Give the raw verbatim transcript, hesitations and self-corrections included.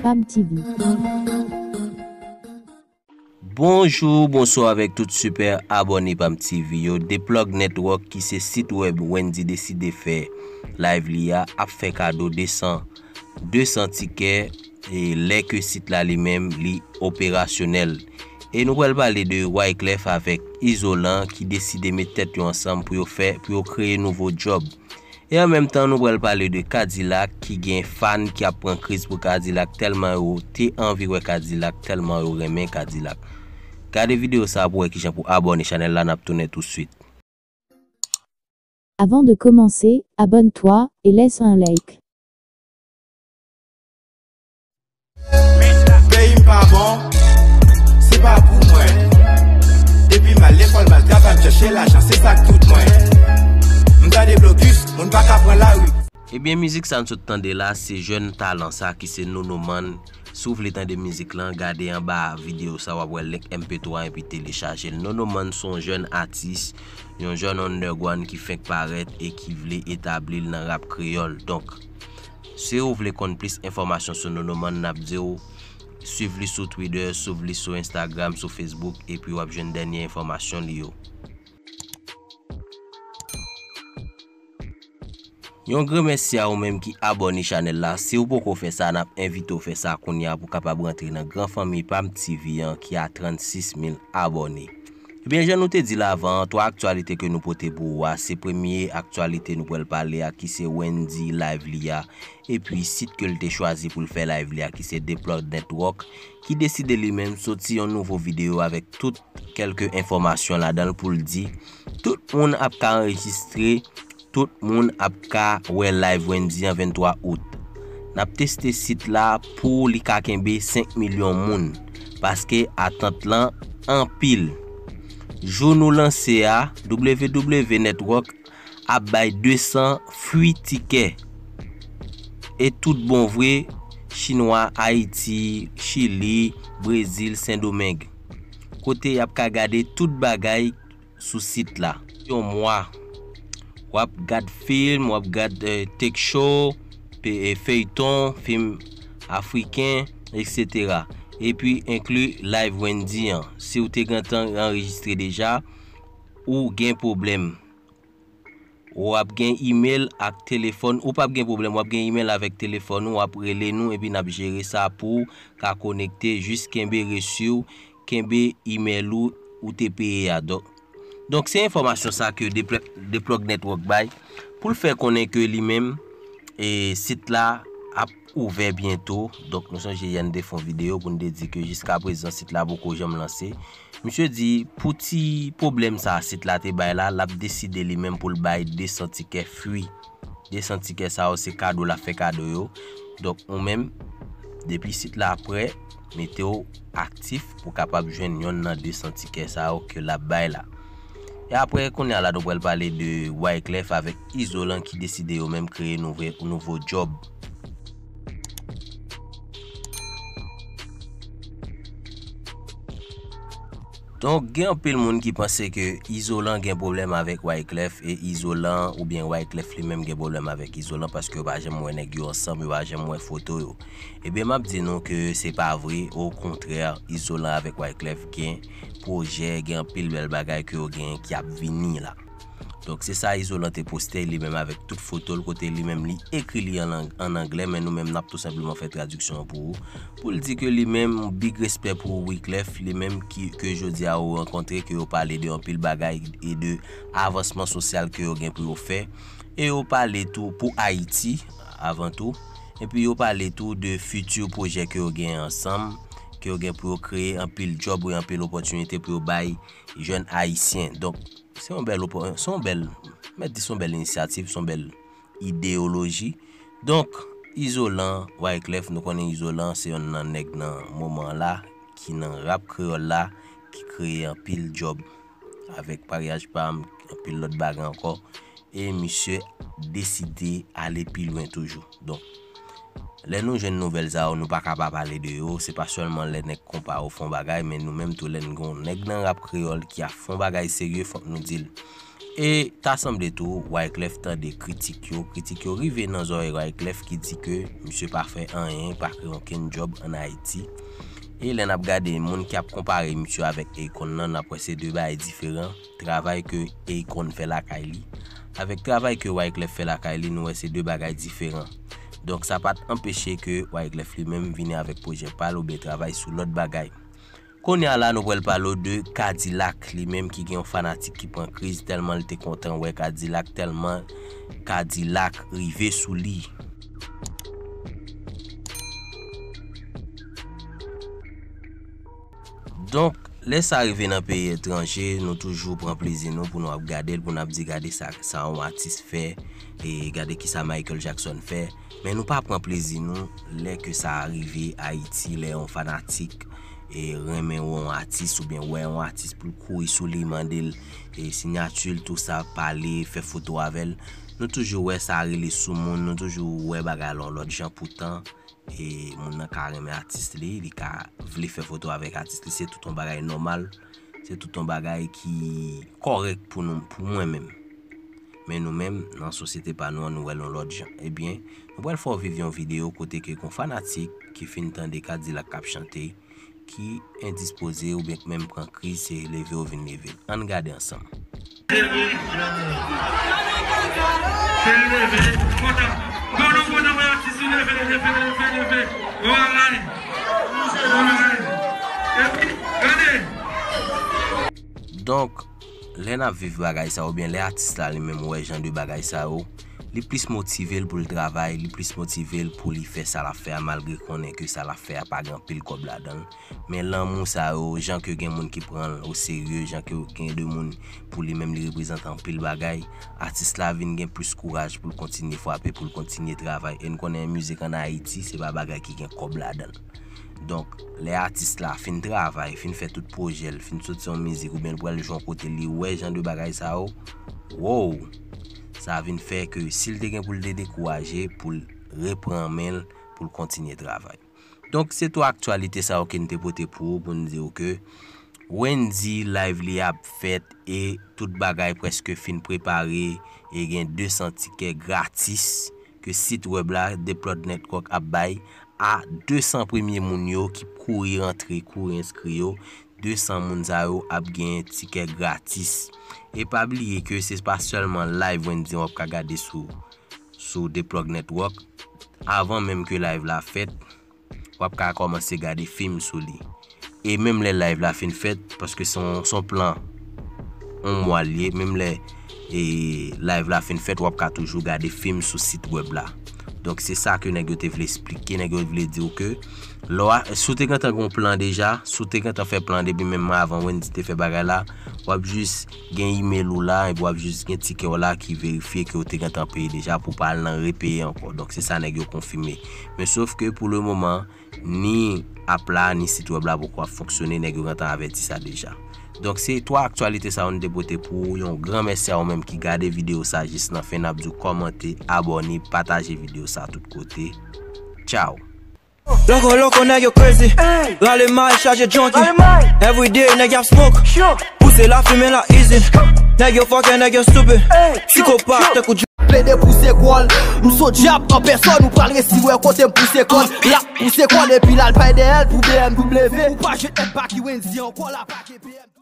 Pam T V. Bonjou, bonswa avèk tout sipè abòne Pam T V yo. The Plug Network, ki se sit wèb Wendy deside fè live li a, ap fè kado de san, de san tikè, e lè ke sit la li menm li operasyonèl. E nou pral pale de Wyclef avèk Izolan ki deside met tèt yo ansanm pou yo fè, pou yo kreye nouvo djòb. E an menm tan, nou pral pale de Kadilak ki gen fan ki ap pran kriz pou Kadilak tèlman yo te anvi wè Kadilak, tèlman yo renmen Kadilak. Gade videyo sa a pou wè kijan pou abòne chanèl la, n ap tounen tousuit. Avant de commencer, abonne-toi et laisse un like. Peyi m pa bon, se pa pou mwen. Depi m al lekòl, m al travay, m chèche lajan, se sa k tout mwen. M tande blokis, moun pa ka pran lari. Ebyen, mizik sa n sot tande la, se jèn talan sa ki se Nonoman. Si w vle tande mizik lan, gade anba videyo sa, w ap wè link M P three epi telechaje l. Nonoman se yon jèn atis, yon jèn underground ki fenk parèt e ki vle etabli l nan rap kreyòl. Donk, si w vle konn plis enfòmasyon sou Nonoman, n ap di w swiv li sou Twitter, swiv li sou Instagram, sou Facebook, epi w ap jwenn dènye enfòmasyon li yo. Yon gran mèsi a ou menm ki abòne chanèl la. Si w poko fè sa, n ap envite w fè sa kounye a pou w kapab rantre nan gran fanmi Pam T V an ki a trannsis mil abòne. Ebyen, jan nou te di l avan an, twa aktyalite ke nou pote pou ou a, se premye aktyalite nou pral pale a ki se Wendy live li a, epi sit ke l te chwazi pou l fè live li a ki se The Plug Network, ki deside li menm soti yon nouvo videyo avèk tout kèlke enfòmasyon ladan l pou l di tout moun ap ka anrejistre, tout moun ap ka wè live Wendy an venntwa out. N ap teste sit la pou li ka kenbe senk milyon moun, paske atant lan anpil. Jou nou lanse a, W W W Network ap bay de san free tikè. E tout bon vre, Chinwa, Ayiti, Chili, Brezil, Sendomeng. Kote y ap ka gade tout bagay sou sit la. Yon mwa, w ap gad fim, w ap gad eh, talk show, pe- eh, feyton, fim afriken, etsetera. Epi enkli live Wendy an. Si w te gentan anrejistre deja, ou gen pwoblèm. W ap gen email ak telefòn, ou p ap gen pwoblèm, w ap gen email avèk telefòn ou, w ap rele nou epi n ap jere sa pou w ka konekte, jis kenbe resi w, kenbe email ou, ou te peye a. Donk, donk se enfòmasyon sa ke The Plug Network bay pou l fè konnen ke li menm e sit la ap ouvè byento. Donk nou sonje yè n te fè yon videyo pou n te di ke jiskaprezan sit la poko janm lanse. Misye di pou ti pwoblèm sa sit la te bay la, l ap deside li menm pou l bay de san tikè free. De san tikè sa yo se kado l ap fè kado yo. Donk ou menm, depi sit la prè, mete w aktif pou kapab jwenn yonn nan de san tikè sa yo ke l ap bay la. E apre kounye a la nou pral pale de Wyclef avèk Izolan ki deside yo menm kreye nouvo, nouvo djòb. Donk gen anpil moun ki panse ke Izolan gen pwoblèm avèk Wyclef e Izolan oubyen Wyclef li menm gen pwoblèm avèk Izolan paske yo pa janm wè nèg yo ansanm, yo pa janm wè foto yo. Ebyen m ap di nou ke se pa vre, okontrè, Izolan avèk Wyclef gen pwojè, gen anpil bèl bagay ke yo genyen ki ap vini la. Donk se sa Izolan te poste li menm avèk tout foto l kote li menm li ekri li an lang, an anglè, men nou menm n ap tou senpleman fè tradiksyon an pou ou. Pou l di ke li menm big respè pou Wyclef, li menm ki, ke jodi a ou rankontre, ke yo pale de anpil bagay e de avansman sosyal ke yo gen pou yo fè. E yo pale tou pou Ayiti avan tou. Epi yo pale tou de fiti pwojè ke yo gen ansanm, ke yo gen pou yo kreye anpil djòb e anpil opòtinite pou yo bay jèn ayisyen. Donk se yon bèl opò- se yon bèl, mèt di se yon bèl inisyativ, se yon bèl ideyoloji. Donk Izolan, Wyclef, nou konnen Izolan se yonn nan nèg nan moman la ki nan rap kreyòl la ki kreye anpil djòb avèk Maryaj Pam, anpil lòt bagay ankò. E misye deside ale pi lwen toujou. Donk Lè nou jwenn nouvèl sa yo, nou pa ka pa pale de yo. Se pa sèlman lè nèg konpa yo fè yon bagay, men nou menm tou, lè n gen yon nèg nan rap kreyòl ki ap fè yon bagay serye, fòk nou di l. E ta sanble tou, Wyclef tande kritik yo. Kritik yo rive nan zòrèy Wyclef ki di ke misye pa fè anyen, pa kreye okenn djòb ann Ayiti. E lè n ap gade moun ki ap konpare misye avèk Akon nan, n ap wè se de bagay diferan. Travay ke Akon fè lakay li, avèk travay ke Wyclef fè lakay li, nou wè se de bagay diferan. Donk, sa pa t anpeche ke Wyclef li menm vini avèk pwojè pa l oubyen travay sou lòt bagay. Kounye a la, nou pral pale w de Kadilak, li menm ki gen yon fanatik ki pran kriz tèlman l te kontan wè Kadilak, tèlman Kadilak rive sou li. Donk, lè sa rive nan peyi etranje, nou toujou pran plezi nou pou nou ap gade l, pou n ap di, "Gade sa, sa yon atis fè, e gade kisa Michael Jackson fè." Men nou pa pran plezi nou lè ke sa rive Ayiti, lè yon fanatik, e renmen yon atis oubyen wè yon atis pou l kouri sou li, mande l, e siyati l, tou sa, pale, fè foto avè l. Nou toujou wè sa rele sou moun, nou toujou wè bagay la yon lòt jan. Poutan, e moun nan ka renmen atis li, li ka vle fè foto avèk atis li, se tout yon bagay nòmal, se tout yon bagay ki kòrèk pou nou, pou mwen menm. Men nou menm, nan sosyete pa nou an, nou wè l yon lòt jan. Ebyen, nou pral fè w viv yon videyo kote ke gon fanatik ki fin tande Kadilak k ap chante, ki endispoze oubyen k menm pran kriz, se leve w vin leve l. Ann gade ansanm. Leve, se leve, kontan. Bon, nou kontan wè atis nou leve, leve, leve, leve. Bon bagay. Bon bagay. Epi, gade. Donk, lè n ap viv bagay sa yo, oubyen lè atis la li menm wè jan de bagay sa yo, li plis motive l pou l travay, li plis motive l pou li fè sa l ap fè a, malgre konnen ke sa l ap fè a pa gen anpil kòb ladan l. Men lanmou sa yo, jan ke gen moun ki pran l oserye, jan ke gen de moun pou li menm li reprezante anpil bagay, atis la vin gen plis kouraj pou l kontinye frape, pou l kontinye travay. E n konnen mizik ann Ayiti, se pa bagay ki gen kòb ladan l. Donk, lè atis la fin travay, fin fè tout pwojè l, fin soti yon mizik, oubyen l pral jwe yon kote, li wè jan de bagay sa yo, wow! Sa vin fè ke si l te gen pou l te dekouraje, pou l repran men l, pou l kontinye travay. Donk, se twa aktyalite sa yo ke n te pote pou ou, pou n di w ke Wendy live li ap fèt e tout bagay prèske fin prepare e gen de san tikè gratis ke sit wèb la, The Plug Network, ap bay a de san premye moun yo ki kouri rantre, kouri enskri yo. De san moun sa yo ap gen tikè gratis. E pa bliye ke se pa sèlman live Wendy w ap ka gade sou, sou The Plug Network. Avan menm ke live la fèt, w ap ka kòmanse gade fim sou li. E menm lè live la fin fèt, paske se yon, se yon plan yon mwa l ye, menm lè, e, live la fin fèt, w ap ka toujou gade fim sou sit wèb la. Donk, se sa ke nèg yo te vle esplike, nèg yo vle di w ke lè w a, si w te gentan gen yon plan deja, si w te gentan fè plan depi menm avan Wendy te fè bagay la, w ap jis gen email ou la, epi w ap jis gen tikè w la ki verifye ke w te gentan peye deja pou w pa al nan repeye ankò. Donk, se sa nèg yo konfime. Men sof ke pou le moman, ni app la, ni sit wèb la poko ap fonksyone, nèg yo gentan avèti sa deja. Donk, se twa aktyalite sa yo n te pote pou ou. Yon gran mèsi a ou menm ki gade videyo sa jis nan fen. N ap di w kòmante, abòne, pataje videyo sa tout kote. Tchaw! Loko, loko, nèg yo crazy. Rale may, chaje junkie. Everyday, nèg y ap smoke. Pouse lafimen la easy. Nèg yo fucking, nèg yo stupid. Sikopat, tankou plede pouse kò l. M se dyab an pèsòn, ou pral resi wè kote m pouse kò l. L ap pouse kò l epi l al bay dèyè l pou B M W. Ou pa jwenn M P ki Wendy ankò, la pa gen B M W.